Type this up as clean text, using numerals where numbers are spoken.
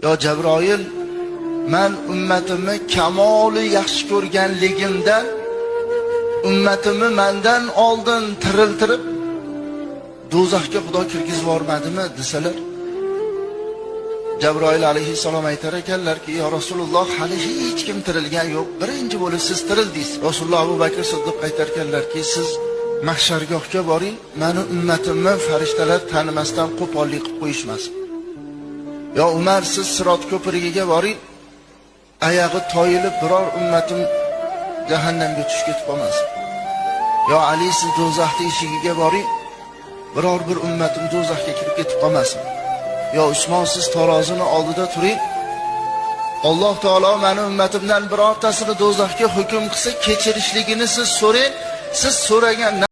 Yo Jabroil, man ummatimni kamoli yaxshi ko'rganligimdan ummatimni mandan oldin tiriltirib do'zaxga Xudo kirgizib yubormadimi desalar, Jabroil alayhissalom aytar ekanlarki, yo Rasululloh, hali hech kim tirilgan yo'q, birinchi bo'lib siz tirildingiz. Rasululloh Abu Bakr Siddiq aytar ekanlarki, siz mahshargohga boring, mani ummatimni farishtalar tanimasdan qo'pollik qilib qo'yishmasin. Yo Umar, siz Sirot ko'prigiga boring, oyog'i toyilib biror ummatim jahannamga tushib ketib qolmasin. Yo Ali, siz do'zaxning eshigiga boring, biror bir ummatim do'zaxga kirib ketib qolmasin. Yo Usmon, siz tarozini oldida turing, Alloh taolo meni ummatimdan birortasini do'zaxga hukm qilsa kechirishligini siz so'rang, siz so'ragan